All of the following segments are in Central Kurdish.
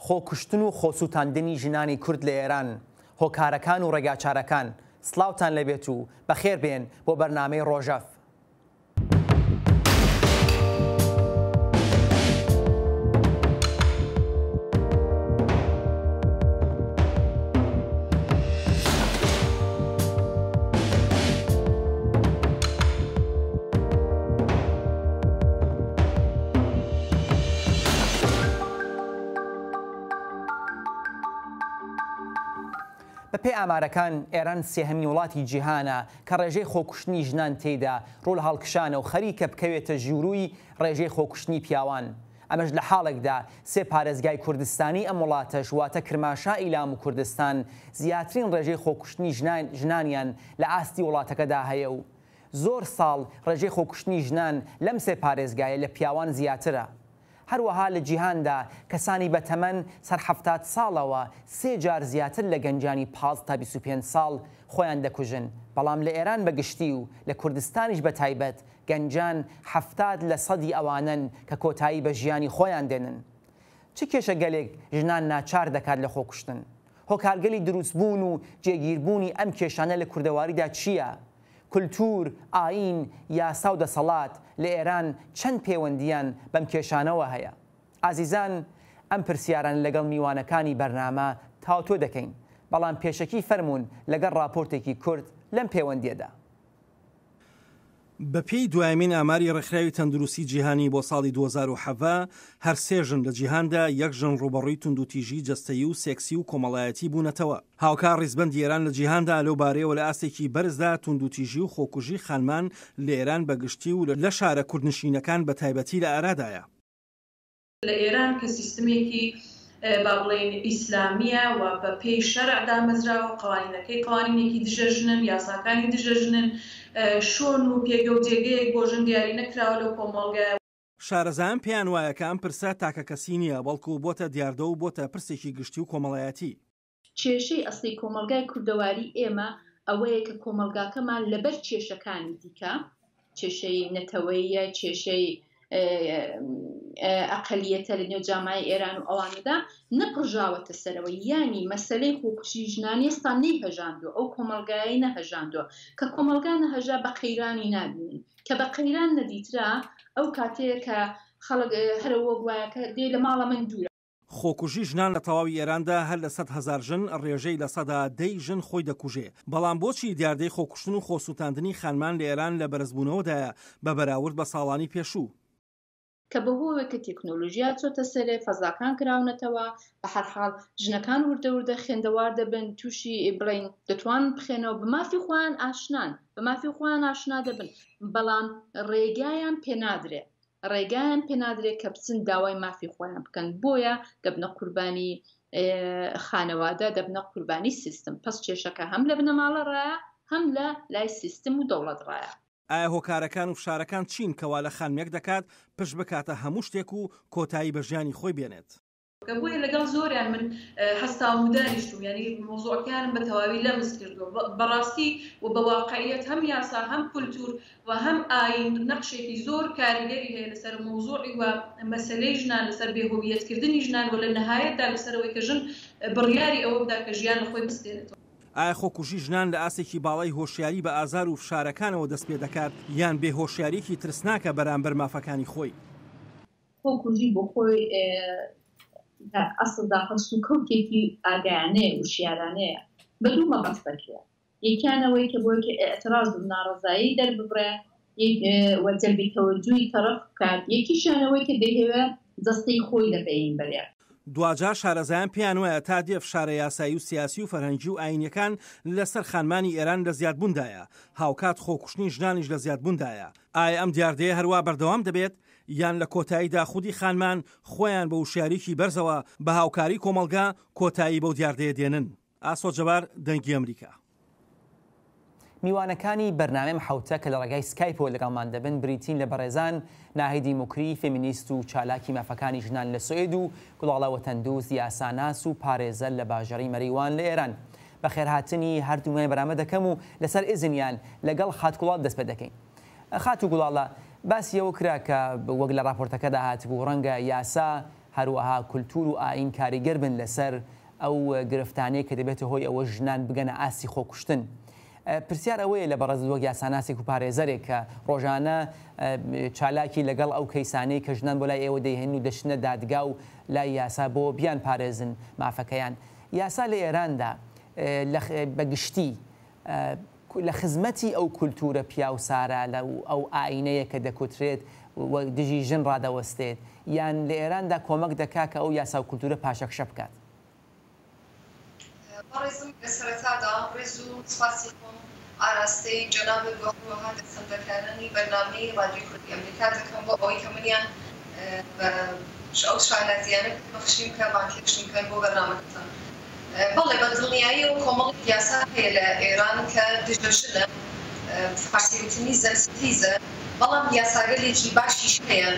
خۆکوشتن و خۆسووتاندنی ژنانی کورد لە ئێران، هۆکارەکان و ڕێگاچارەکان، سڵاوتان لێبێت و بەخێر بێن بۆ بەرنامەی ڕۆژەڤ. بەپێی ئامارەکان، ئێران سێهەمین وڵاتی جیهانە کە ڕێژەی خۆکوشتنی ژنان تێیدا ڕوو لە هەڵکشانە و خەریکە بکەوێتە ژوورووی ڕێژەی خۆکوشتنی پیاوان. ئەمەش لە حاڵێکدا سێ پارێزگای کوردستانیی ئەم وڵاتەش واتە کرماشا، ئیلام و کوردستان زیاترین ڕێژەی خۆکوشتنی ژنانیان لە ئاستی وڵاتەکەدا هەیە و زۆر ساڵ ڕێژەی خۆکوشتنی ژنان لەم سێ پارێزگایە لە پیاوان زیاترە. هەروەها لە جیهاندا کەسانی بەتەمەن سەر 70 ساڵەوە سێ جار زیاتر لە گەنجانی 15 تا 25 ساڵ خۆیان دەکوژن، بەڵام لە ئێران بە گشتی و لە کوردستانیش بە تایبەت گەنجان 70 لە سەدی ئەوانەن کە کۆتایی بە ژیانی خۆیان دێنن. چ کێشەگەلێک ژنان ناچار دەکات لە خۆکوشتن؟ هۆکارگەلی دروستبوون و جێگیربوونی ئەم کێشانە لە کوردەواریدا چییە؟ کولتوور، ئایین، یاسا و دەسەڵات لە ئێران چەند پێوەندییان بەم کێشانەوە هەیە؟ ئازیزان ئەم پرسیارانە لەگەڵ میوانەکانی بەرنامە تاوتوێ دەکەین، بەڵام پێشەکی فەرموون لەگەڵ ڕاپۆرتێکی کورت لەم پێوەندییەدا. بەپێی دوایەمین ئاماری ڕێکخراوی تەندروستی جیهانی بۆ ساڵی 2017، هەر سێ ژن لە جیهاندا یەک ژن ڕووبەڕووی توندوتیژی جەستەیی و سێکسی و کۆمەڵایەتی بوونەتەوە. هاوکات ڕیزبەندی ئێران لە جیهاندا لەو بارەیەوە لە ئاستێکی بەرزدا توندوتیژی و خۆکوژی خانمان لە ئێران بە گشتی و لە شارە کوردنشینەکان بە تایبەتی لە ئارادایە. لە ئێران کە سیستمێکی با بڵێین ئیسلامییە و بە پێی شەرع دامەزراوە، قەوانینەکەی قەوانینێکی دژە ژنن، یاساکانی دژە ژنن، شۆن و پێگە و جێگەیەک بۆ ژن دیاری نەکراوە لەو کۆمەڵگایە. شارەزایان پێیان وایە کە ئەم پرسە تاکەکەسی نییە، بەڵکو بۆتە دیاردە و بۆتە پرسێکی گشتی و کۆمەڵایەتی. کێشەی ئەسڵی کۆمەڵگای کوردەواری ئێمە ئەوەیە کە کۆمەڵگاکەمان لەبەر کێشەکانی دیکە، کێشەی نەتەوەییە، کێشەی ئەقەلیەتە لە نێو جامعەی ئێران و ئەوانەدا نەپڕژاوەتە سەرەوە، یانی مەسەلەی خۆکوژی ژنان ئێستا نەیهەژاندووە، ئەو کۆمەڵگایەی نەهەژاندووە، کە کۆمەڵگا نەهەژا بە قەیرانی نابینن، کە بە قەیران نەدیترا ئەو کاتەیە کە خەڵک هەرەوەک وایە کە دێ لە ماڵە من دوورە. خۆکوژی ژنان لە تەواوی ئێراندا هەر لە 100,000 ژن ڕێژەی 10% ی ژن خۆی دەکوژێ، بەڵام بۆچی دیاردەی خۆکوشتن و خۆسووتاندنی خانمان لە ئێران لە بەرزبوونەوەدایە بە بەراورد بە ساڵانی پێشوو؟ کە بەهۆوێ کە تێکنۆلۆژیا چۆتە سەرێ، فەزاکان کراونەتەوە، بە هەر حاڵ ژنەکان وردە وردە خوێندەوار دەبن، تووشی بڵێین دەتوانن بخوێنەوە، بە مافی خۆیان ئاشنان، بە مافی خۆیان ئاشنا دەبن، بەڵام ڕێگایان پێنادرێ. ڕێگایان پێنادرێت کە بچن داوای مافی خۆیان بکەن بۆیە دەبنە قوربانی خانەوادە دەبنە قوربانی سیستم پس کێشەکە هەم لە بنەماڵە ڕایە هەم لە لای سیستم و دەوڵەت ڕایە. ئایا هۆکارەکان و فشارەکان چین کە وا لە خانمێک دەکات پشت بکاتە هەموو شتێک و کۆتایی بە ژیانی خۆی بێنێت؟ کە بۆیە لەگەڵ زۆریان من هەستاوم و دانیشتوم یانی مەوزوعەکەیانم بە تەواوی لەمس کردووە بەڕاستی و بە واقعیەت هەم یاسا هەم کولتور و هەم ئایین نەقشێکی زۆر کاریگەری هەیە لەسەر مەوزوعی و مەسەلەی ژنان لەسەر بێ هۆویەت کردنی ژنان و لە نەهایەتدا لەسەر ئەوەی کە ژن بڕیاری ئەوە بدا کە ژیان لە خۆی بستێنێتەوە. ئایا خۆکوژی ژنان لە ئاستێکی باڵای هۆشیاری بە ئازار و فشارەکانەوە دەست پێدەکات یان بێ هۆشیارییەکی ترسناکە بەرامبەر مافەکانی خۆی؟ خۆکوژی بۆ خۆی لە ئەسڵدا هەڵسوکەوتێکی ئاگایانەیە، وشیارانەیە، بە دوو مەبەست دەکرێ، یەکیان ئەوەی کە بۆی کە ئیعتراز و ناڕەزایی دەرببڕێ و جەلبی تەوەجوی تەڕەف بکات، یەکیشیان ئەوەی کە دەیهەوێ جەستەی خۆی لە بەین بەرێ. دواجار شارەزایان پێیانوایە تا دێ فشارە یاسایی و سیاسی و فەرهەنگی و ئایینیەکان لەسەر خانمانی ئێران لە زیادبووندایە، هاوکات خۆکوشتنی ژنانیش لە زیادبووندایە. ئایا ئەم دیاردەیە هەروا بەردەوام دەبێت یان لە کۆتاییدا خودی خانمان خۆیان بە وشیاریی بەرزەوە بە هاوکاری کۆمەڵگا کۆتایی بەو دیاردەیە دێنن؟ ئاسۆ جەبار، دەنگی ئەمریکا. میوانەکانی بەرنامەی ئەم حەوتە کە لە ڕێگای سکایپەوە لەگەڵمان دەبن بریتین لە بەڕێزان ناهیدی موکری فێمینیست و چالاکی مافەکانی ژنان لە سوئێد و گوڵاڵە وەتەندووست یاساناس و پارێزەر لە باژێڕی مەریوان لە ئێران. بەخێرهاتنی هەردوو میوانی بەرنامە دەکەم و لەسەر ئیزنیان لەگەڵ خاتوو گوڵاڵە دەست پێ دەکەین. خاتوو گوڵاڵە، باسی ئەوە کرا کە وەک لە ڕاپۆرتەکەدا هاتبوو ڕەنگە یاسا هەروەها کولتوور و ئایین کاریگەر بن لەسەر ئەو گرفتانەی کە دەبێتە هۆی ئەوە ژنان بگەنە ئاستی خۆکوشتن. پرسیار ئەوەیە لە بەڕێزت وەک یاساناسێک و پارێزەرێک کە ڕۆژانە چالاکی لەگەڵ ئەو کەیسانەی کە ژنان بۆ لای ئێوە دەیهێنن و دەچنە دادگا و لای یاسا بۆ بیانپارێزن مافەکەیان یاسا لە ئێراندا بە گشتی لە خزمەتی ئەو کولتوورە پیاوسارالە و ئەو ئایینەیە کە دەکوترێت و دژی ژن ڕادەوەستێت، یان لە ئێراندا کۆمەک دەکا کە ئەو یاسا و کولتوورە پاشەکشە بکات؟ بەڕێزم لە سەرەتادا ڕێز و سوپاسی خۆم ئاراستەی جەنابت و هەروەها دەستەندەرکارانی بەرنامەی ڕادیۆی کوردی ئەمریکا دەکەم بۆ ئەوەی کە منیان بە ئەو شانازییانە پێ بەخشیم کە بانگهێشتم بکەن بۆ بەرنامەکەتان. بەڵێ بە دڵنیاییەوە کۆمەڵێک یاسا هەیە لە ئێران کە دژە ژنە، فارسی وتنی زن ستیزە، بەڵام یاساگەلێکی باشیش هەیە،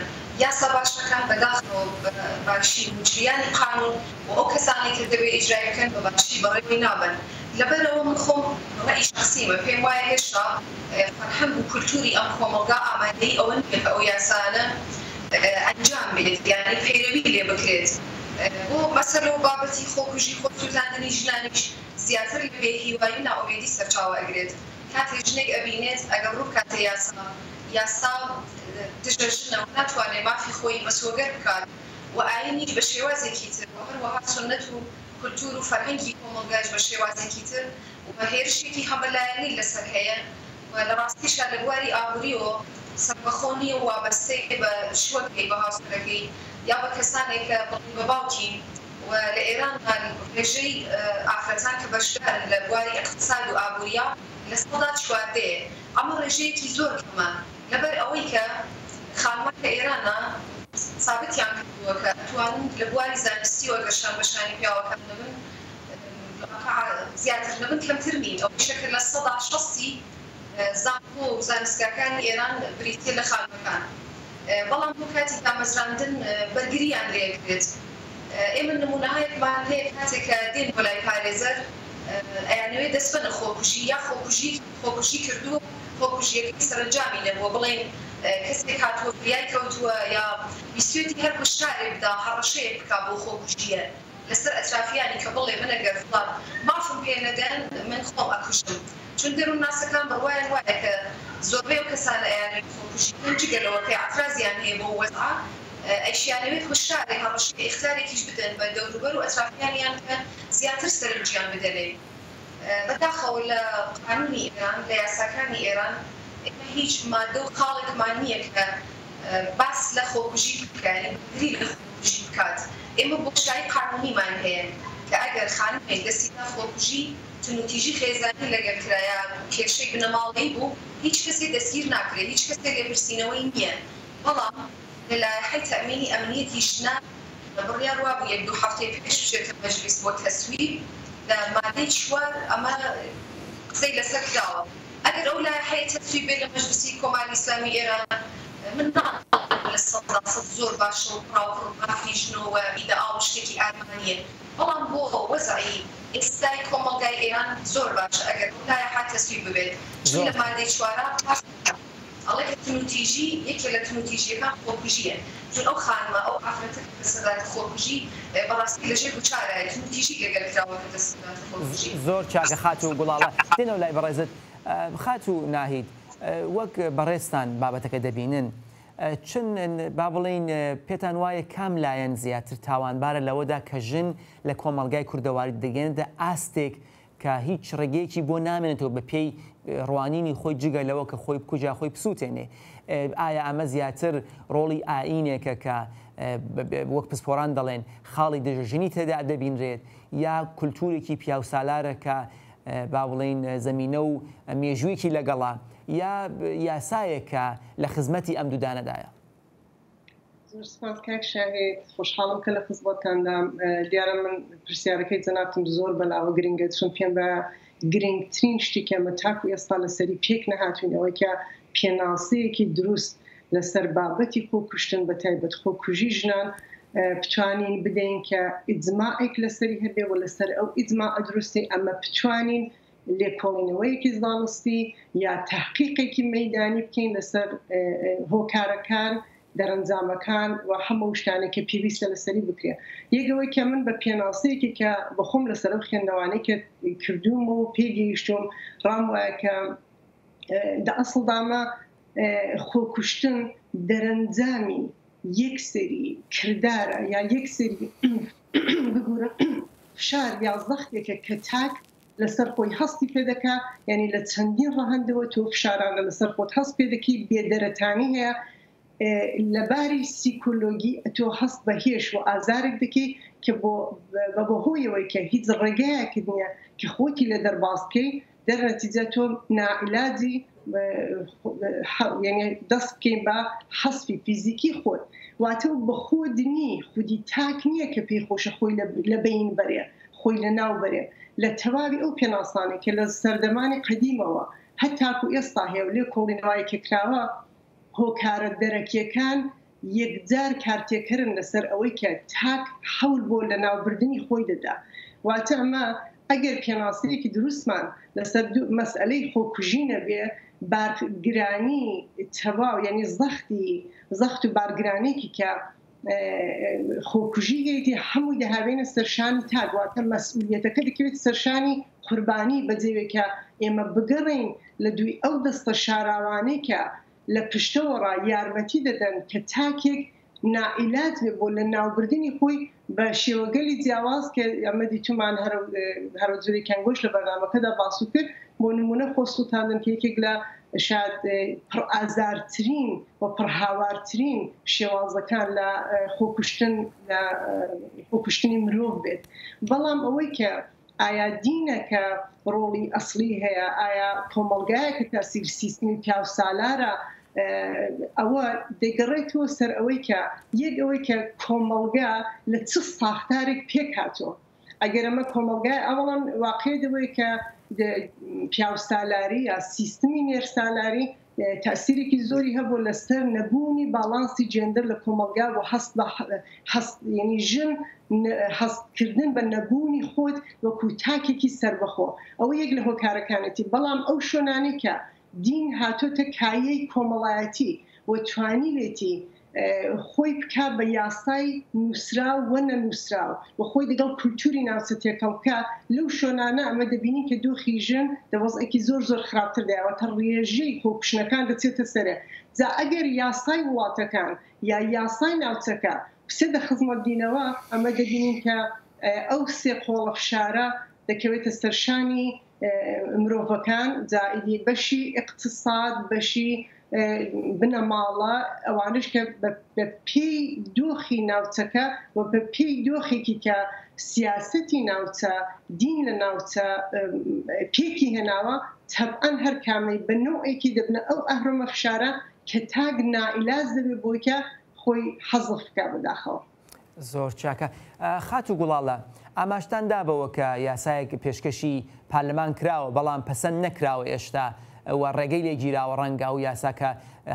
یاسا باشەکان بەداخەوە بە باشی موجریانی قانون و ئەو کەسانەی کە دەبێ ئیجرای بکەن بە باشی بەڕێوەی نابەن، لەبەرئەوە من خۆم ڕەئی شەخسیمە پێم وایە هێشتا فەرهەنگ و کولتوری ئەم کۆمەڵگا ئامادەیی ئەوە نییە کە ئەو یاسایانە ئەنجام بێت یانی پەیرەوی لێ بکرێت. بۆ مەسەلە و بابەتی خۆکوژی خۆ سوتاندنی ژنانیش زیاتر لە بێ هیوایی و نائومێدی سەرچاوە ئەگرێت. کاتێ ژنێک ئەبینێت ئەگەر ڕوو بکاتە یاسا، یاسا دژە ژنە و ناتوانێ مافی خۆی مسۆگەر بکات و ئایینیش بە شێوازێکی تر و هەروەها سوننەت و کولتوور و فەرهەنگی کۆمەڵگایش بە شێوازێکی تر و هێرشێکی هەمەلایەنەی لەسەر هەیە و لە ڕاستیشا لە بواری ئابووریەوە سەربەخۆ نییە و وابەستەیە بە شووەکەی، بە هاوسەرەکەی یا بە کەسانێک کە بڵێین بە باوکی و لە ئێراندا ڕێژەی ئافرەتان کە بەشدارن لە بواری ئیقتساد و ئابووریا 14% یە. ئەمە ڕێژەیەکی زۆر کەمە لەبەر ئەوەی کە خانمان لە ئێرانا سابتیان کردووە کە ئەتوانن لە بواری زانستیەوە گەر شان بە شانی پیاوەکان نەبن زیاتر نەبن کەمتر نین، ئەوەیشە کە 60% ی زانکۆ و زانستگاکانی ئێران بریتییە لە خانمەکان، بەڵام بۆ کاتی دامەزراندن بەرگرییان لێکرێت. ئێمە نموونەهایەکمان هەیە کاتێک کە دێن بۆ لای پارێزەر ئەیانەوێت دەستبەنە خۆکوژی یا خۆکوژی خۆکوژی کردووە و خۆکوژییەکەی سەرەنجامی نەبووە، بڵێین کەسێک هاتووە فریای کەوتووە یا ویستویەتی هەر کوشتارێک بدا، هەڕەشەیەک بکا بۆ خۆکوژییە. لەسەر ئەترافیانی کە بڵێ من ئەگەر فڵان مافم پێ نەدەن من خۆم ئەکوژم چون دەروونناسەکان بڕوایان وایە کە زۆربەی ئەو کەسانە ئەیانەوێت خۆکوژی بکەن جگە لەوە کە ئیعترازیان هەیە بەو وەزعە ئەیشیانەوێت هۆشدارێک هەڕەشەی ئیختارێکیش بدەن بە دەوروبەر و ئەترافیانیان کە زیاتر سەرنجیان بدەنێ. بەداخەوە لە قانونی ئێران لە یاساکانی ئێران ئێمە هیچ مادە و خاڵێکمان نییە کە باس لە خۆکوژی بکا یانی بەرگری لە خۆکوژی بکات ئێمە بۆشایی قانونیمان هەیە کە ئەگەر خانمێک دەستی دا خۆکوژی توندوتیژی خێزانی لەگەل کرا یا کێشەی بنەماڵەیی بوو هیچ کەسێ دەستگیر ناکرێ هیچ کەسێ لێپرسینەوەی نییە بەڵام لە لایحەی تەئمینی ئەمنیەتی ژنان بڕیار وابوو یەک دوو هەفتەی پێش بچێتە مەجلیس بۆ تەسویب لە مادەی چوار ئەمە قسەی لەسەر کراوە. ئەگەر ئەو لایحەیە تەسویب بێت لە مەجلسی کۆماری ئیسلامی ئێران، من ناڵێم 100% زۆر باشە و پڕاوپڕ مافی ژنە و ئیدئاڵ و شتێکی ئارمانییە، بەڵام بۆ وەزعی ئێستای کۆمەڵگای ئێران زۆر باشە ئەگەر ئەو لایحە تەسویب ببێت، چون لە مادەی چوارا باس ئەڵێ کە تونوتیژی یەکێ لە تونوتیژیەکان خۆکوژیە چون ئەو خانمە ئەو ئافرەتە کە دەستەداتە خۆکوژی بەڕاستی لەژێر گوشارایە تونوتیژی لەگەل کراوە کە دەستەداتە خۆکوژی. زۆر چاکە خاتوو گوڵاڵە دێنەوە لای بەڕێزت خاتوو ناهید وەک بەڕێزتان بابەتەکە دەبینن چن با بڵێین پێتان وایە کام لایەن زیاتر تاوانبارە لەوەدا کە ژن لە کۆمەڵگای کوردەواری دەگەێنێتە ئاستێک کە هیچ ڕێگەیەکی بۆ نامێنێتەوە بە پێی ڕوانینی خۆی جگە لەوە کە خۆی بکوژا خۆی بسووتێنێ. ئایا ئەمە زیاتر ڕۆڵی ئایینێکە کە وەک پسپۆران دەڵێن خاڵی دژە ژنی تێدا دەبینرێت یا کولتوورێکی پیاوسالارە کە با بڵێین زەمینە و مێژوویەکی لەگەڵە یا یاسایەک کە لە خزمەتی ئەم دوودانەدایە؟ زۆر سپاس کاک شاهید، خۆشحاڵم کە لە خزمەتتاندام. دیارە من پرسیارەکەی جەنابتم زۆر بەلاوە گرنگە، چون پێم وایە گرنگترین شتی کە ئێمە تاکو ئێستا لەسەری پێک نەهاتوین ئەوەی کە پێناسەیەکی دروست لەسەر بابەتی خۆکوشتن بە تایبەت خۆکوژی ژنان بتوانین بدەین کە ئیجماعێک لەسەری هەبێ و لەسەر ئەو ئیجماعە دروستی ئەمە بتوانین لێکۆڵینەوەیەکی زانستی یا تەحقیقێکی مەیدانی بکەین لەسەر هۆکارەکان. دەرەنجامەکان و هەموو شتانێک کە پێویستە لەسەری بکرێ. یەک ئەوەی کە من بە پێناسەیەکی کە بە خۆم لەسەر ئەو خوێندنەوانەی کە کردووم و پێی گەیشتووم ڕام وایە کە دە ئەسڵدا ئەمە خۆکوشتن دەرەنجامی یەک سەری کردارە یا یەک سەری ببورن فشار یا زەختێکە کە تاک لەسەر خۆی هەستی پێ دەکا، یانی لە چەندین ڕەهەندەوە تۆ فشارانە لەسەر خۆت هەست پێ دەکەی، بێدەرەتانی هەیە، لە باری سیکۆلۆگی ئەتۆ هەست بە هێش و ئازارێک دەکەی کە بۆ بە بەهۆیەوەی کە هیچ ڕێگایەکت نییە کە خۆتی لێ دەرباز بکەی، دەرنەتیجە تۆ ناعیلاجی یانی دەست بکەین بە حەسفی فیزیکی خۆت، واتە بە خۆت نی، خودی تاک نییە کە پێی خۆشە خۆی لە بەین بەرێ. خۆی لە ناو بەرێ. لە تەواوی ئەو پێناسانەی کە لە سەردەمانی قەدیمەوە هەتاکو ئێستا هەیە و لێکۆڵینەوای کە کراوە، هۆکارە دەرەکیەکان یەکجار کارتێکەرن لەسەر ئەوەی کە تاک حەول بۆ لەناوبردنی خۆی دەدا. واتە ئەمە ئەگەر پێناسەیەکی دروستمان لەسەر مەسئەلەی خۆکوژی نەبێ، بارگرانی تەواو یانی زەختی زەخت و بارگرانێکی کە خۆکوژی هەیەتی هەمووی دەهاوێنە سەرشانی تاک، واتە مەسئولیەتەکە دەکەوێت سەرشانی قوربانی، بەجێوێ کە ئێمە بگەڕێین لە دووی ئەو دەستە شاراوانەی کە لە پشتەوەڕا یارمەتی دەدەن کە تاکێک نائیلاج بێ بۆ لە ناوبردنی خۆی بە شێوەگەلی جیاواز کە ئەمە دیتومان هەرەوجورێکیان گۆش لە بەرنامەکەدا باسو کرد، بۆ نمونە خۆ سوتاندن کە یەکێک لە شاید پڕئازارترین و پڕهاوارترین شێوازەکان لە خۆکوشتن لە خۆکوشتنی مرۆڤ بێت. بەڵام ئەوەی کە ئایا دینە کە ڕۆڵی ئەسڵی هەیە، ئایا کۆمەڵگایە کە تاسیر سیستمی پیاوسالارە، ئەوە دەگەڕێتەوە سەر ئەوەی کە یەک ئەوەی کە کۆمەڵگا لە چ ساختارێک پێکهاتووە. ئەگەر ئەمە کۆمەڵگای ئەوەڵەن واقعی دەبێت کە پیاوسالاری یا سیستمی نێرسالاری تاسیرێکی زۆری هەبوو لەسەر نەبوونی باڵانسی جێندەر لە کۆمەڵگا و هەست بە هەست یعنی ژن هەستکردن بە نەبوونی خۆت وەکو تاکێکی سەربەخۆ ئەوە یەک لە هۆکارەکانێتی. بەڵام ئەو شوێنانەی کە دین هاتۆتە کایەی کۆمەڵایەتی و توانیوێتی خۆی بکا بە یاسای نووسراو و نەنووسراو و خۆی دەگەڵ کولتووری ناوچە تێکەڵ بکا، لەو شوێنانە ئەمە دەبینین کە دۆخی ژن دە وەزعێکی زۆر زۆر خراپتر دایە، واتە ڕێژەی خۆکوشتنەکان دەچێتە سەرێ. جا ئەگەر یاسای وڵاتەکان یا یاسای ناوچەکە بچێتە خزمەت دینەوە، ئەمە دەبینین کە ئەو سێ قۆڵە فشارە دەکەوێتە سەرشانی مرۆڤەکان، جا ئیدی بەشی ئیقتساد، بەشی بنەماڵە، ئەوانەش کە بە پێی دۆخی ناوچەکە و بە پێی دۆخێکی کە سیاسەتی ناوچە، دین لە ناوچە پێکی هێناوە، تەبعەن هەر کامەی بە نەوعێکی دەبنە ئەو ئەهرۆمە فشارە کە تاک نائیلاج دەبێ بۆی کە خۆی حەزف بکا بەداخەوە. زۆر چاکە خاتوو گوڵاڵە، ئاماژتان دا بەوە کە یاسایەک پێشکەشی پارلەمان کراوە بەڵام پەسەند نەکراوە ئێشتا و ڕێگەی لێ گیراوە ڕەنگە ئەو یاسا کە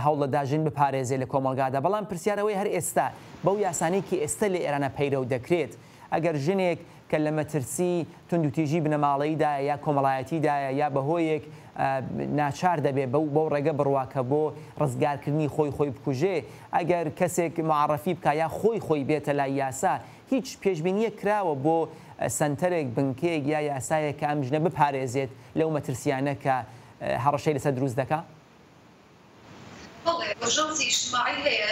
هەوڵدەدا ژن بپارێزێ لە کۆمەڵگادا بەڵام پرسیار ئەوەیە هەر ئێستا بەو یاسانەی کە ئێستە لە ئێرانە پەیرەو دەکرێت ئەگەر ژنێک کە لە مەترسی توندوتیژی بنەماڵەییدایە یا کۆمەڵایەتیدایە یا بە هۆیەک ناچار دەبێ بەو بەو ڕێگە بڕوا کە بۆ ڕزگارکردنی خۆی خۆی بکوژێ، ئەگەر کەسێک معەڕەفی بکا یا خۆی خۆی بێتە لای یاسا، هیچ پێشبینییەک کراوە بۆ سەنتەرێک، بنکەیەک یا یاسایەک کە ئەم ژنە بپارێزێت لەو مەترسییانە کە هەڕەشەی لەسەر دروست دەکا؟ بەڵێ، ئۆژانسی ئیجتماعی هەیە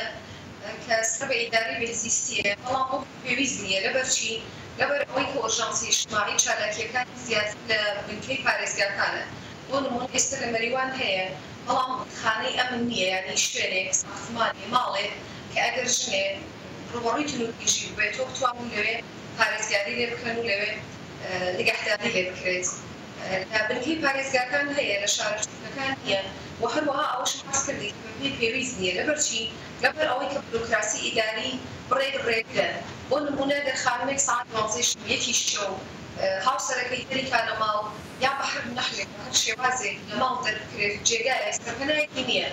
کە سەر بە ئیدارەی بێهزیستییە، بەڵام وەکو پێویست نییە. لەبەر چی؟ لەبەر ئەوەی کە ئۆژانسی ئیجتماعی چالاکییەکانی زیاتر لە بنکەی پارێزگاکانە. بۆ نموونە ئێستا لە مەریوان هەیە، بەڵام خانەی ئەمن نییە، یانی شوێنێک، ساختمانێ، ماڵێک کە ئەگەر ژنێ ڕووبەڕووی توندوتیژی ببێتەوە بتوانن لەوێ پارێزگاری لێ بکەن و لەوێ نگەهداری لێ بکرێت. لە بنکەی پارێزگاکان هەیە، لە شارە بچووکەکان نییە و هەروەها ئەوەشم باس کردی کە بەپێی پێویست نییە. لەبەر چی؟ لەبەر ئەوەی کە بورۆکراسی ئیداری بڕێک ڕێگرە. بۆ نموونە گەر خانمێک سەعات دوانزەی شەو، یەکی شەو هاوسەرەکەی دەریکا لە ماڵ یا بە هەر نەحوێک، بە هەر شێوازێک لە ماڵ دەربکرێت، جێگایەک، سەرپەنایەکی نییە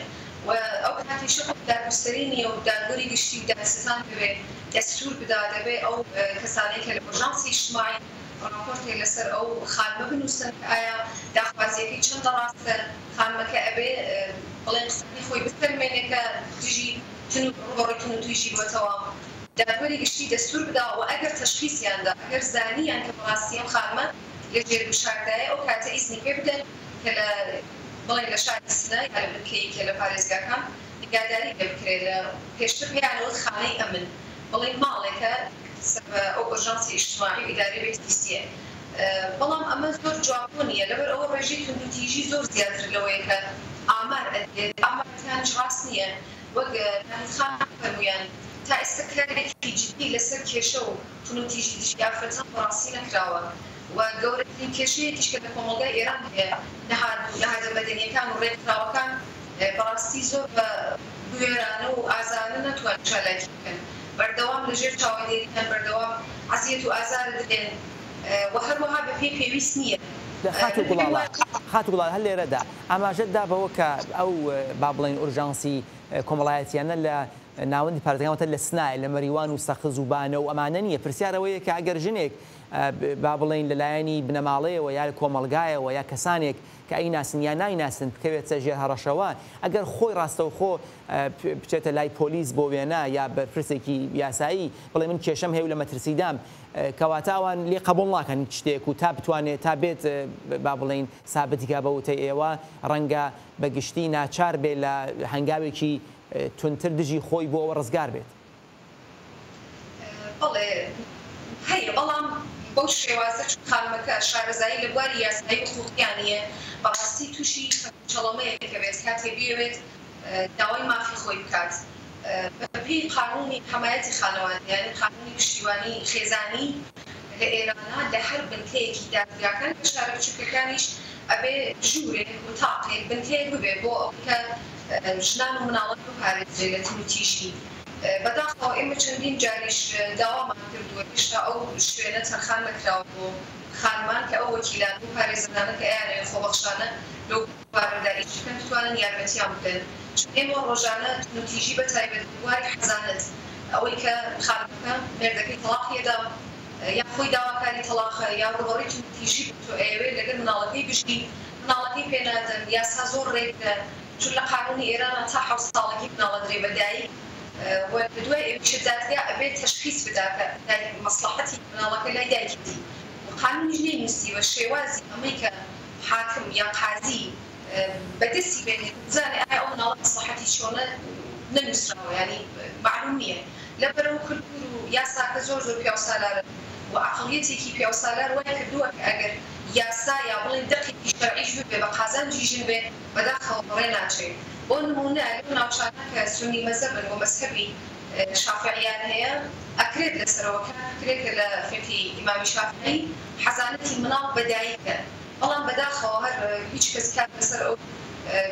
و ئەو کاتیشە خۆ دادگوستەری نییە و دادوەری گشتی و دادستان دەبێ دەستوور بدا، دەبێ ئەو کەسانەی کە لە ئۆژانسی ئیجتماعی ڕاپۆرتێک لەسەر ئەو خانمە بنووسن کە ئایا داخوازییەکەی چەندە ڕاستە، خانمەکە ئەبێ بڵێن قسەکەی خۆی بسەلمێنێ کە دژی ڕووبەڕووی توندوتیژی بۆتەوە، دادوەری گشتی دەستوور بدا و ئەگەر تەشخیسیان دا، ئەگەر زانیان کە بەڕاستی ئەم خانمە لە ژێر گوشاردایە ئەو کاتە ئیزنی پێ بدەن کە لە بڵێن لە شاری سنە یا لە بنکەیەکێ لە پارێزگاکان نیگاداری لێ بکرێ لە پێشتر پێیان ئەوت خانەی ئەمن بڵێن ماڵێکە سەر بە ئەو ئۆژانسی ئیجتماعی و ئیدارەی بێهزیستیە بەڵام ئەمە زۆر جوابگۆ نیە لەبەر ئەوە ڕێژەی توندوتیژی زۆر زیاتر لەوەیە کە ئامار ئەدرێت ئامارەکانیش ڕاست نیە وەک ناهید خان فەرموویان تا ئێستا کارێکی جدی لەسەر کێشە و تونوتیژی دژی ئافرەتان بەڕاستی نەکراوە و گەورەترین کێشەیەکیش کە لە کۆمەڵگای ئێران هەیە نەهاد و نەهادە مەدەنیەکان و ڕێکخراوەکان بەڕاستی زۆر بە بوێرانە و ئازایانە ناتوانن چالاکی بکەن بەردەوام لە ژێر چاوەدێریدان بەردەوام عەزیەت و ئازار ئەدرێن و هەروەها بە پێی پێویست نییە. خاتوو من پێم گوڵاڵە وایە. خاتوو گوڵاڵە هەر لێرەدا ئاماژەت دا بەوە کە ئەو با بڵێین ئورژانسی کۆمەڵایەتیانە لە ناوەندی پارێزگاکان واتە لە سنایە، لە مەریوان و سەقز و بانە و ئەمانە نییە. پرسیار ئەوەیە کە ئەگەر ژنێک با بڵێین لە لایەنی بنەماڵەیەوە یا کۆمەڵگایەوە یا کەسانێک کە ئەیناسن یا نایناسن بکەوێتە ژێر هەڕەشەوە، ئەگەر خۆی ڕاستەوخۆ بچێتە لای پۆلیس بۆ وێنە یا بەرپرسێکی یاسایی بڵێ من کێشەم هەیە و لە مەترسیدام، کەواتە ئەوان لێ قەبوڵ ناکەن هیچ شتێک و تا بتوانێت تا بێت با بڵێین سابتی کا بە وتەی ئێوە ڕەنگە بە گشتی ناچار بێ لە هەنگاوێکی توندتر دژی خۆی بۆ ئەوە ڕزگار بێت. بەڵێ هەیە بەڵام بەو شێوازە چون خانمەکە شارەزایی لە بواری یاسایی و حقوقیا نییە بەڕاستی تووشی چەڵەمەیەک ئەبێت کاتێ بیەوێت داوای مافی خۆی بکات بەپێی قانونی حەمایەتی خانەوادە یانی قانونی پشتیوانی خێزانی لە ئێرانا لە هەر بنکەیەکی دادگاکان لە شارە بچوکەکانیش ئەبێ ژوورێک وتاقێک بنکەیەک ببێ بۆ ئەوەی کە ژنان و مناڵان بپارێزرێ لە توندوتیژی. بەداخەوە ئێمە چەندین جاریش داوامان کردووە هێشتا ئەو شوێنە تەرخان نەکراوە بۆ خانمان کە ئەو وەکیلان و پارێزەرانە کە ئەیانەوێت خۆبەخشانە لەو بوارەدا ئیش بکەن بتوانن یارمەتیان بدەن چون ئێمە ڕۆژانە توندوتیژی بە تایبەت لە بواری حەزانەت ئەوەی کە خانمەکە مێردەکەی تەڵاقی ئەدا یا خۆی داواکاری تەڵاقە یا ڕووبەڕووی توندوتیژی بووتەوە ئەیەوێت لەگەر مناڵەکەی بژی مناڵەکەی پێ نادەن یاسا زۆر ڕێگرە چون لە قانونی ئێرانا تا حەوت ساڵەگی مناڵ ئەدرێ بە دایک و لە دوای ئەویشە دادگا ئەبێ تەشخیس بدا کە دایک مەسڵەحەتی مناڵەکە لای دایکێتی و قانونیش نەینوسیوە شێوازی ئەمەی کە حاکم یا قازی بە دەستی بێنێت و بزانێ ئایا ئەو مناڵە مەسڵەحەتی چۆنە نەنوسراوە یانی مەعلوم نیە لەبەرئەوە کلتور و یاساکە زۆر زۆر پیاوسالارن و عەقڵیەتێکی پیاوسالار وای کردووە کە ئەگەر یاسا یا بڵێین دەقێکی شەرعیش ببێ بە قازانجی ژن بێ بەداخەوە بەڕێ ناچێ. بۆ نموونە لەو ناوچانە کە سوننی مەزەبن و مەزهەبی شافعیان هەیە ئەکرێت لەسەرەوە کار بکرێت کە لە فیقهی ئیمامی شافعی حەزانەتی مناڵ بە دایکە بەڵام بەداخەوە هەر هیچ کەس کار لەسەر ئەو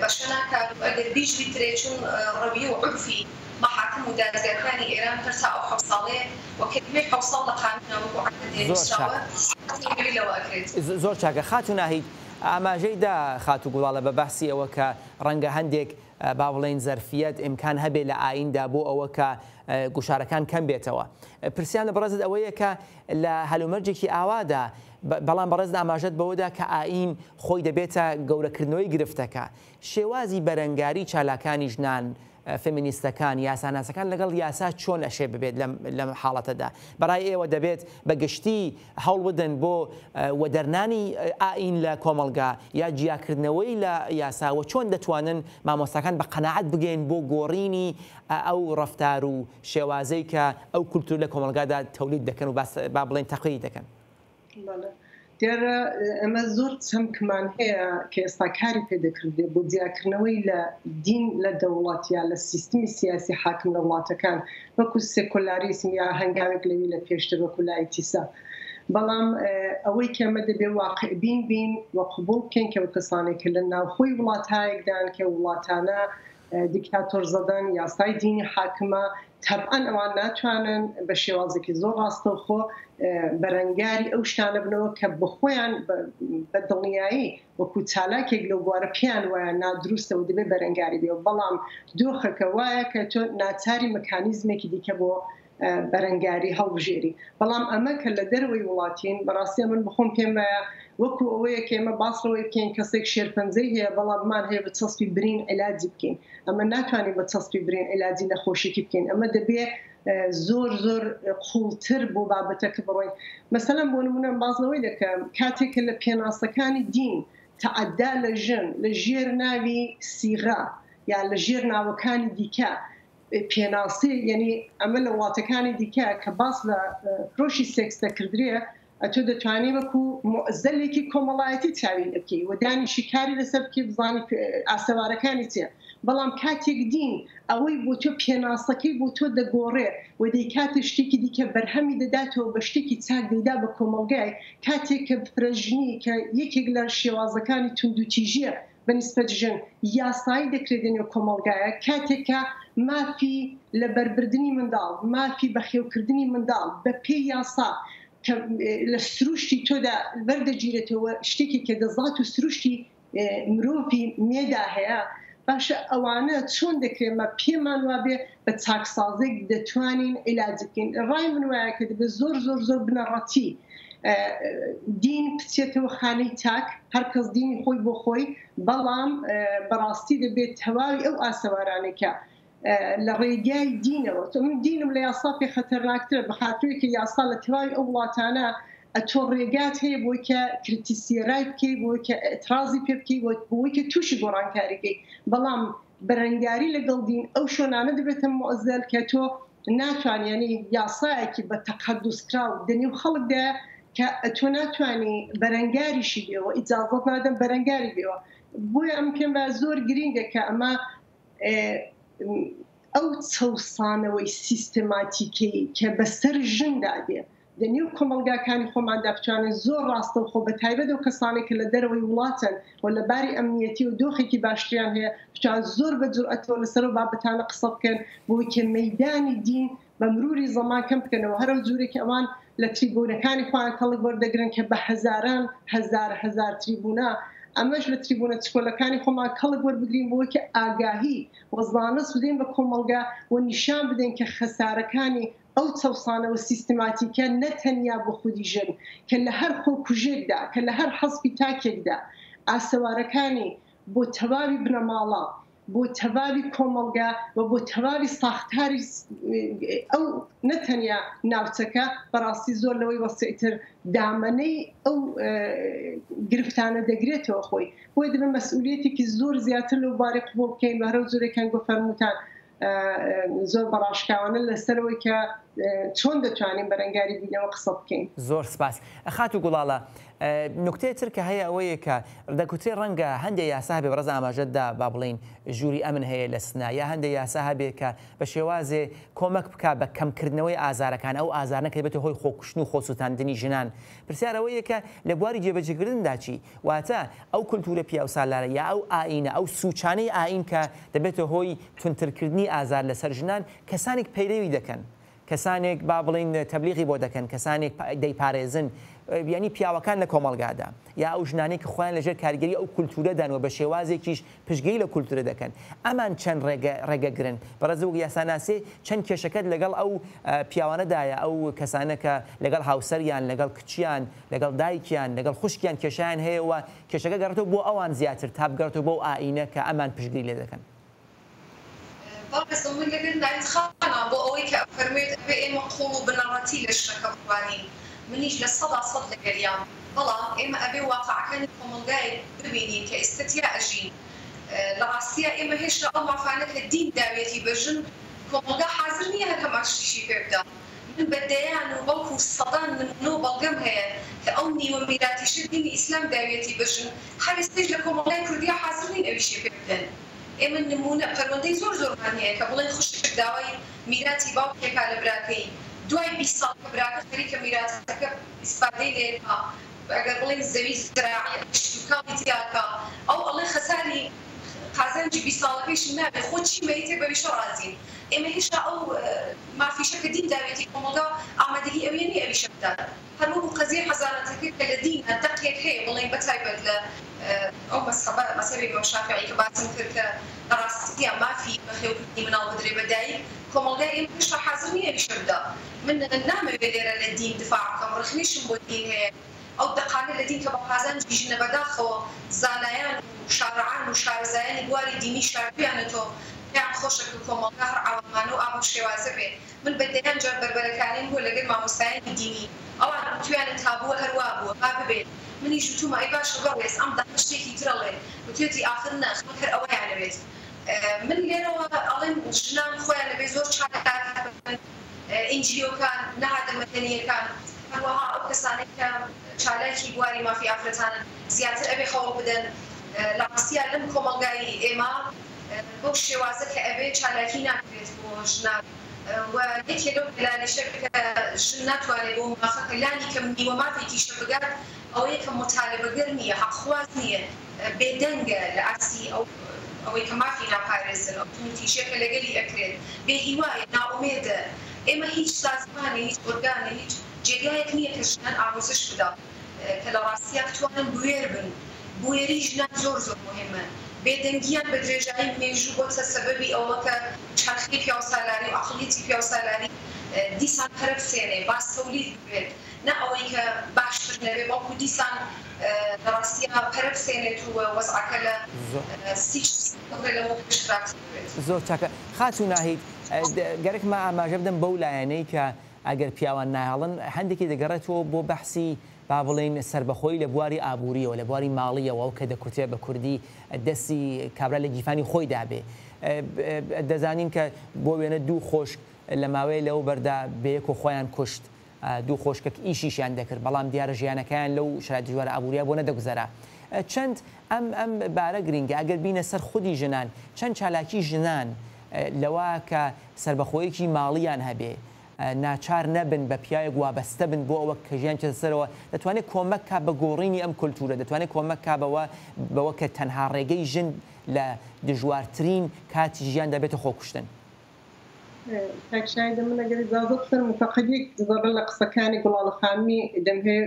بەشە ناکات و ئەگەر بیش بیکرێت چون ڕەویە و عورفی مەحاکم و دادگاکانی ئێران هەر تا ئەو حەوت ساڵەیە و کەلیمەی حەوت ساڵ لە قانونا وەکو عەدەدێ زۆر چاک. نووسراوە تێگەری لەوە ئەکرێت. زۆر چاکە خاتوو ناهید. ئاماژەی دا خاتوو گوڵاڵە بە باسی ئەوە کە ڕەنگە هەندێک با بڵێین زەرفیەت، ئیمکان هەبێ لە ئاییندا بۆ ئەوە کە گوشارەکان کەم بێتەوە. پرسیار لە بەڕێزت ئەوەیە کە لە هەلومەرجێکی ئاوادا بەڵام بەڕێزت ئاماژەت بەوە دا کە ئایین خۆی دەبێتە گەورەکردنەوەی گرفتەکە. شێوازی بەرەنگاری چالاکانی ژنان، فێمینیستەکان، یاساناسەکان لەگەڵ یاسا چۆن ئەشێ ببێت لەم لەم حاڵەتەدا؟ بەڕای ئێوە دەبێت بە گشتی هەوڵ بدەن بۆ وەدەرنانی ئایین لە کۆمەڵگا یا جیاکردنەوەی لە یاسا و چۆن دەتوانن مامۆستاکان بە قەناعەت بگەین بۆ گۆڕینی ئەو ڕەفتار و شێوازەی کە ئەو کولتوور لە کۆمەڵگادا تەولید دەکەن و با بڵێین تەقلید دەکەن؟ بەڵێ دیارە ئێمە زۆر چەمکمان هەیە کە ئێستا کاری پێ دەکردێت بۆ جیاکردنەوەی لە دین لە دەوڵەت یا لە سیستمی سیاسی حاکم لە وڵاتەکان وەکو سێکۆلاریسم یا هەنگاوێک لەوی لە پێشتر وەکو لایتیسە بەڵام ئەوەی کە ئەمە دەبێ واقعبین بین و قبوڵ بکەین کە کەسانێک کە لە ناوخۆی وڵاتایەکدان کە وڵاتانە دیکتاتۆر زەدەن، یاسای دینی حاکمە، تەبعەن ئەوان ناتوانن بە شێوازێکی زۆر ڕاستەوخۆ بەرەنگاری ئەو شتانە بنەوە کە بەخۆیان بە دڵنیایی وەکو چالاکێک لەو بوارە پێیان وایە نادروستە و دەبێت بەرەنگاری بێ بەڵام دۆخەکە وایە کە تۆ ناچاری مکانیزمێکی دیکە بۆ. بەرەنگاری هەڵبژێری. بەڵام ئەمە کە لە دەرەوەی وڵاتین، بەڕاستی ئەمن بەخۆم پێم وایە وەکو ئەوەیە کە ئێمە باس لەوەی بکەین کەسێک شێرپەنجەی هەیە بەڵام بمان هەیە بە چەسپی برین عیلاجی بکەین. ئەمە ناتوانین بە چەسپی برین عیلاجی نەخۆشیی بکەین. ئەمە دەبێ زۆر زۆر قووڵتر بۆ بابەتەکە بڕۆین. مەسەلەن بۆ نموونە باس لەوەی دەکەم کاتێک کە لە پێناسەکانی دین تەعەدا لە ژن لە ژێر ناوی سیغە یا لە ژێر ناوەکانی دیکە پێناسی یەنی ئەمە لە وڵاتەکانی دیکە کە باس لە فرۆشی سێکس دەکردرێ ئەتۆ دەتوانی وەکو موعزەلێکی کۆمەڵایەتی چاوی لێ بکەی و دانیشی کاری لەسەر بکەی بزانی ئاسەوارەکانی چیە بەڵام کاتێک دین ئەوەی بۆ تۆ پێناسەکەی بۆ تۆ دەگۆڕێ و دەیکاتە شتێکی دیکە بەرهەمی دەداتەوە بە شتێکی چاک دەیدا بە کۆمەڵگای کاتێک کە فرەژنی کە یەکێک لە شێوازەکانی توندوتیژیە بە نیسبەت ژن یاسایی دەکرێت لە نێو کۆمەڵگایە کاتێک کە مافی لەبەربردنی منداڵ، مافی بەخێوکردنی منداڵ بە پێی یاسا کە لە سروشتی تۆدا وەردەگیرێتەوە شتێکی کە دە زات و سروشتی مرۆڤی مێدا هەیە باشە ئەوانە چۆن دەکرێت مە پێمان وابێ بە چاکسازێک دەتوانین عیلاجی بکەین ڕای من وایە کە دەبێت زۆر زۆر زۆر بنەڕەتی دین بچێتەوە خانەی تاک، هەر کەس دینی خۆی بۆ خۆی، بەڵام بەڕاستی دەبێت تەواوی ئەو ئاسەوارانەی کە لە ڕێگای دینەوە، تۆ من دینم لە یاسا پێ خەتەرناکترە بە خاترێک کە یاسا لە تەواوی ئەو وڵاتانە ئەتۆ ڕێگات هەیە بۆی کە کریتیسیێرای بکەی، بۆی کە ئیعترازی پێ بکەی، بۆی کە تووشی گۆڕانکاری بکەی، بەڵام بەرەنگاری لەگەڵ دین ئەو شوێنانە دەبێتە موعزەل کە تۆ ناتوانی یانی یاسایەکی بە تەقەدوس کراو دەنێو خەڵکدایە کە تۆ ناتوانی بەرەنگاریشی بێەوە ئیجازەت نادەم بەرەنگاری بێەوە بۆیە ئەم پێم وایە زۆر گرینگە کە ئەمە ئەو چەوسانەوەی سیستەماتیکەی کە بەسەر ژندا دێ لە نێو کۆمەڵگاکانی خۆماندا بتوانن زۆر ڕاستەوخۆ بە تایبەت ئەو کەسانەی کە لە دەرەوەی وڵاتن و لە باری ئەمنیەتی و دۆخێکی باشتریان هەیە بتوان زۆر بە جورئەتەوە لەسەر ئەو بابەتانە قسە بکەن بۆی کە مەیدانی دین بە مروری زەمان کەم بکەنەوە هەر ئەو جورێک کە ئەوان لە تریبوونەکانی خۆیان کەڵک وەردەگرن کە بە هەزاران هەزار هەزار تریبوونە ئەمەش لە تریبوونە چکۆلەکانی خۆمان کەڵک وەربگرین بۆی کە ئاگاهی و زانست بدەین بە کۆمەڵگا و نیشان بدەین کە خەسارەکانی ئەو چەوسانەوە سیستماتیکە نە تەنیا بۆ خودی ژن، کە لە هەر خۆکوژێکدا، کە لە هەر حەزفی تاکێکدا، ئاسەوارەکانی بۆ تەواوی بنەماڵە، بۆ تەواوی کۆمەڵگا و بۆ تەواوی ساختاری ئەو نە تەنیا ناوچەکە، بەڕاستی زۆر لەوەی وەسیعتر دامەنەی ئەو گرفتانە دەگرێتەوە خۆی. بۆیە دەبێ مەسئولیەتێکی زۆر زیاتر لەو بارەی قبوڵ بکەین و هەر ئەو جۆرەی کە ئەنگۆ فەرمووتان زۆر بە ڕاشکاوانە لەسەرەوەی کە چۆن دەتوانین بەرەنگاری بینەوە قسە بکەین. زۆر سپاس. خاتوو گوڵاڵە، نوکتەی تر کە هەیە ئەوەیە کە دەگوترێ ڕەنگە هەندێ یاسا هەبێ، بەڕێز ئاماژەت دا با بڵێین ژووری ئەمن هەیە لە سنە یا هەندێ یاسا هەبێ کە بە شێوازێ کۆمەک بکا بە کەمکردنەوەی ئازارەکان، ئەو ئازارانە کە دەبێتە هۆی خۆکوشتن و خۆسووتاندنی ژنان. پرسیار ئەوەیە کە لە بواری جێبەجێکردندا چی؟ واتە ئەو کولتوورە پیاوسالارە یا ئەو ئایینە، ئەو سووچانەی ئایین کە دەبێتە هۆی توندترکردنی ئازار لەسەر ژنان، کەسانێک پەیرەوی دەکەن، کەسانێک با بڵێین تەبلیغی بۆ دەکەن، کەسانێک دەیپارێزن، یانی پیاوەکان لە کۆمەڵگادا یا ئەو ژنانەی کە خۆیان لەژێر کاریگەری ئەو کولتوورەدان و بە شێوازێکیش پشتگیری لەو کولتوورە دەکەن، ئەمان چەند ڕێگە ڕێگەگرن؟ بەڕێز وەک یاساناسێ چەند کێشەکەت لەگەڵ ئەو پیاوانەدایە، ئەو کەسانە کە لەگەڵ هاوسەریان، لەگەڵ کچیان، لەگەڵ دایکیان، لەگەڵ خوشکیان کێشەیان هەیە و کێشەکە گەڕێتەوە بۆ ئەوان زیاتر تا بگەڕێتەوە بۆ ئەو ئائینە کە ئەمان پشتگیری لێ دەکەن. بەڕێزم من لەگەر ناهید خانە بۆ ئەوەی کە ئەفەرموێت ئەبێ ئێمە قوڵ و بنەڕەتی لە شتەکە بڕوانین منیش 100% لەگەریام بەڵام ئێمە ئەبێ واقعەکانی کۆمەڵگایەک ببینین کە ئێستە تیا ئەژین لە ڕاستیا ئێمە هێشتا ئەو مافانە کە دین داویەتی بە ژن کۆمەڵگا حازر نیە هەر هەمان شتیشی پێ بدا من بە دەیان و بەڵکو سەدان نمونە و بەڵگەم هەیە کە ئەو نیوە میراتیشە دینی ئیسلام داویەتی بە ژن هەر ئێستەیش لە کۆمەڵگای کوردیا حازر نین ئەویشی پێ بدەن. ئێمە نموونە پەروەندەی زۆر زۆرمان هەیە کە بڵێن خوشک داوای میراتی باوکی ئەکا لە براکەی دوای 20 ساڵ کە براکە خەریکە میراتەکە ئیسفادەی لێ ئەکا ئەگەر بڵێین زەوی زراعی کشتوکاڵی تیا ئەکا ئەو ئەڵێ خەساری قازانجی 20 ساڵەکەیشم نابێ خۆ چی مەیتێ بەویشە ڕازیم ئێمە هێشتا ئەو مافیشە کە دین داویەتی کۆمەڵگا ئامادەگی ئەویە نیە ئەویشە بدات. هەر وەکو قەزیەی حەزانەتەکە کە لە دینا دەقێک هەیە بڵێین بە تایبەت لە ئەو مەزهەبە مەزهەبی ئیمام شافعی کە باسم کرد کە لە ڕاستیا مافی بەخێوکردنی مناڵ بدرێ بە دایک. کۆمەڵگای ئێمە هێشتا حازر نییە ئەویشە بدا. من نامەوێ لێرە لە دین دفاع بکەم، ڕەخنەیشم بۆ دین هەیە، ئەو دەقانە لە دین کە بە قازانجی ژنە بەداخەوە زانایان و شارعان و شارەزایانی بواری دینی شاردویانەتۆ پێیان خۆشە کە کۆمەڵگا هەر عەوامانە و ئا بەو شێوازە بێ. من بە دەیان جار بەربەرەکانیم بووە لەگەل مامۆستایانی دینی ئەوان وتویانە تابووە هەر وا بووە با ببێت منیش وتومە ئەی باشە بەڕێز ئەم دەقە شتێکی تر ئەڵێ وتویەتی ئاخر نا خەڵک هەر ئەوەیانەوێت من لێرەوە ئەڵێم ژنان خۆیان ئەبێ زۆر چالاک بن ئینجیۆکان نەهادە مەدەنیەکان هەروەها ئەو کەسانەی کە چالاکی بواری مافی ئافرەتانن زیاتر ئەبێ هەوڵ بدەن لە ڕاستیا لەم کۆمەڵگای ئێمە بەو شێوازە کە ئەبێ چالاکی ناکرێت بۆ ژنان و یەکێ لەو دەلالەیشە کە ژن ناتوانێ بەو مافە کە لانی کەم نیوە مافێکیشە بگات ئەوەیە کە موتالبەگەر نییە، حەقخواز نییە، بێدەنگە لە ئاستی ئەو ئەوەی کە مافی ناپارێزن، ئەو توندوتیژیە کە لەگەلی ئەکرێت، بێ هیوایە، نائومێدە. ئێمە هیچ سازمانێ، هیچ ئۆرگانێ، هیچ جێگایەک نییە کە ژنان ئاموزش بدا کە لە ڕاستیا بتوانن بوێر بن. بوێری ژنان زۆر زۆر موهیمە. بێدەنگیان بە درێژایی مێژوو بۆتە سەبەبی ئەوە کە چەرخەی پیاوسالاری و عەقڵیەتی پیاوسالاری دیسان پەرە بسێنێ، باز تەولید ببێت. نە ئەوەی کە باشتر نەبێ بەڵکو دیسان لە ڕاستیا پەرە بسێنێت و وەزعەکە لە 30 ساڵ لەمەو پێش خراپتر ببێت. زۆر چاکە خاتوو ناهید، گەرەکمە ئاماژە بدەم بەو لایەنەی کە ئەگەر پیاوان نایەڵن هەندێکی دەگەڕێتەوە بۆ بەحسی با بڵێین سەربەخۆیی لە بواری ئابوورییەوە، لە بواری ماڵییەوە، ئەو کە دەکوترێ بە کوردی دەستی کابرا لە گیرفانی خۆیدا بێ. دەزانین کە بۆ وێنە دوو خۆشک لە ماوەیە لەوەبەردا بەیەکەوە خۆیان کوشت. دوو خۆشکەک ئیشیشیان دەکرد، بەڵام دیارە ژیانەکەیان لەو شەرایت دژوارە ئابوورییە بۆ نەدەگوزەرا. چەند ئەم ئەم بارە گرینگە، ئەگەر بینە سەر خودی ژنان، چەند چالاکی ژنان لەوە کە سەربەخۆیەکی ماڵییان هەبێ، ناچار نەبن بە پیاوێک وابەستە بن بۆ ئەوە کە ژیان بچێتە سەرەوە، دەتوانێت کۆمەک کا بە گۆڕینی ئەم کولتوورە، دەتوانێت کۆمەک کا بەوە بەوە کە تەنها ڕێگەی ژن لە دژوارترین کاتی ژیاندا بێتە خۆکوشتن. کاک شاهیدە من ئەگەر ئیجازە بفەرموو فەقەت یەک زەڕە لە قسەکانی گوڵاڵە خانمی دەمهەوێ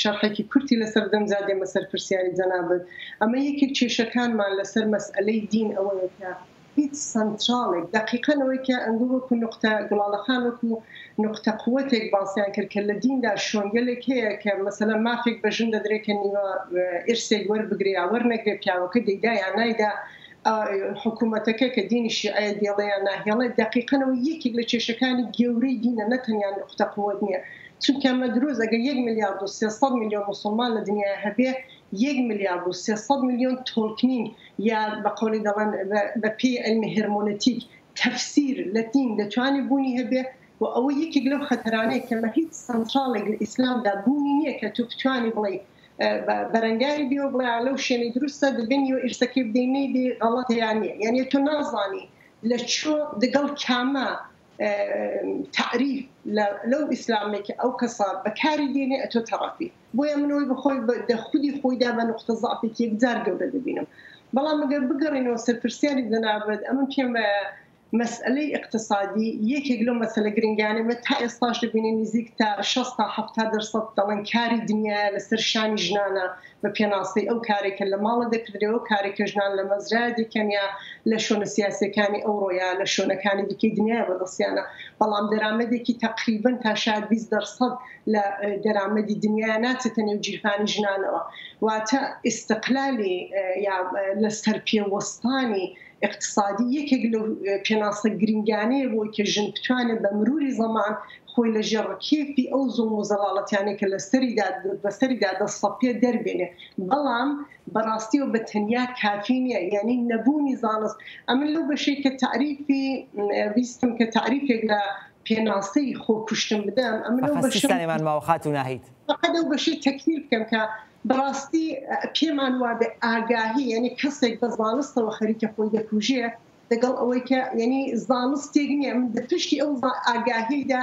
شەرحێکی کورتی لەسەر بدەم جا دێمە سەر پرسیاری جەنابت. ئەمە یەکێک کێشەکانمان لەسەر مەسئەلەی دین ئەوەیە کە هیچ سەنتراڵێک دەقیقەن ئەوەی کە ئەنگۆ وەکوو نوقتە گوڵاڵە خان وەکوو نوقتە قوەتێک باسیان کرد کە لە دیندا شۆنگەلێک هەیە کە مەسەلەن مافێک بە ژن دەدرێ کە نیوە ئیرسێک وەربگرێ یا وەرنەگرێ پیاوەکە دەیدا یا نایدا حکوومەتەکە کە دینی شیعەیە دێڵێ یا ناهێڵێ دەقیقەن ئەوە یەکێک لە کێشەکانی گەورەی دینە نە تەنیا نوقتە قوەت نییە چونکە ئەمە دروست ئەگەر یەک میلیارد و 300 میلیۆن موسڵمان لە دنیایا هەبێ یەک میلیارد و 300 میلیۆن تۆلکنینگ یا بە قەولی دەڵێن بە پێی عیلمی هێرمۆنێتیک تەفسیر لە دین دەتوانێ بوونی هەبێ و ئەوە یەکێک لەو خەتەرانەیە کە لە هیچ سەنتراڵێک لە ئیسلامدا بوونی نییە کە تۆ بتوانی بڵێی بەرەنگاری بێ و بڵێ لەو شوێنەی دروستە دەبێ نیوە ئیرسەکەی بدەی نەیدەی غەڵەتە یان نییە یانی تۆ نازانی لە چۆ دەگەڵ کامە تەعریف لەو ئیسلامێک کە ئەو کەسە بەکاری دێنێ ئەتۆ تەڕەفی بۆیە من ئەوەی بەخۆی دە خودی خۆیدا بە نوقتە زەعفێکی یەکجار گەورە دەبینم بەڵام ئەگەر بگەڕێینەوە سەر پرسیاری جەنابت ئەمن پێم وایە مەسئەلەی ئیقتسادی یەکێک لەو مەسەلە گرنگانەی مە تا ئێستاش دەبینین نزیک تا 60 تا 70 دەرسەد دەڵێن کاری دنیایە لەسەر شانی ژنانە بە پێناسەی ئەو کارێک کە لە ماڵە دەکردرێ و کارێک کە ژنان لە مەزرایە دەیکەن یا لە شۆنە سیاسیەکانی ئەوڕۆ یا لە شۆنەکانی دیکەی دنیایە بەدەستیانە بەڵام دەرامەدێکی تەقریبەن تا شاید 20 دەرسەد لە دەرامەدی دنیایا ناچێتە نێو گیرفانی ژنانەوە واتە ئیستقلالی یا لەسەر پێ وەستانی ئیقتسادی یەکێک لەو پێناسە گرینگانەیە بۆی کە ژن بتوانێت بە مروری زەمان خۆی لە ژێر ڕکێفی ئەو زوڵم و زەڵاڵەتیانەی کە لەسەریدا بەسەریدا دەسەپێ دەربێنێ بەڵام بەڕاستیەوە بە تەنیا کافی نییە یانی نەبوونی زانست ئەمن لەو بەشەی کە تەعریفی ویستم کە تەعریفێک لە پێناسەی خۆکوشتن بدەم ئەمن ئەو فەقەت سی بەشەم سانیەمان ماوە خاتوو ناهید. فەقەت ئەو بەشەی تەکمیل بکەم کە بەڕاستی پێمان وابێ ئاگاهی یانی کەسێک بە زانستەوە خەریکە خۆی دەکوژێ دەگەڵ ئەوەی کە یانی زانستێک نییە من دە پشتی ئەو ئاگاهیدا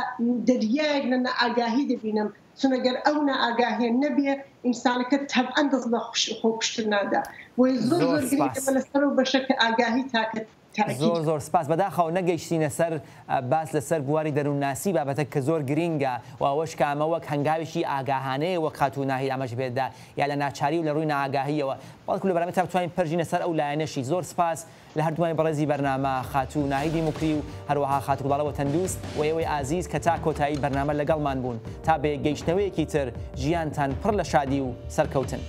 دەریایەک لە نائاگاهی دەبینم چون ئەگەر ئەو نائاگاهیە نەبێ ئینسانەکە تەبعەن دەست بە خۆکوشتن نادا بۆیە زۆر زۆر زۆر گرنگە سپاس. لەسەر ئەو بەشە کە ئاگاهی تاکە. زۆر زۆر سپاس. بەداخەوە نەگەیشتینە سەر باس لەسەر بواری دەروونناسی بابەتەک کە زۆر گرینگە و ئەوەش کە ئەمە وەک هەنگاوێکی ئاگاهانەیە وەک خاتوو ناهید ئاماژەی پێدا یا لە ناچاری و لە ڕووی نائاگاهییەوە بەڵکو لە بەرامبەر تا بتوانین پەرژینە سەر ئەو لایەنەشی. زۆر سپاس لە هەردووانی بەڕێزی بەرنامە خاتوو ناهیدی موکری و هەروەها خاتوو گوڵاڵە وەتەندووست و ئێوەی ئازیز کە تا کۆتایی بەرنامە لەگەڵمان بوون. تا بەیەکگەیشتنەوەیەکی تر ژیانتان پڕ لە شادی و سەرکەوتن.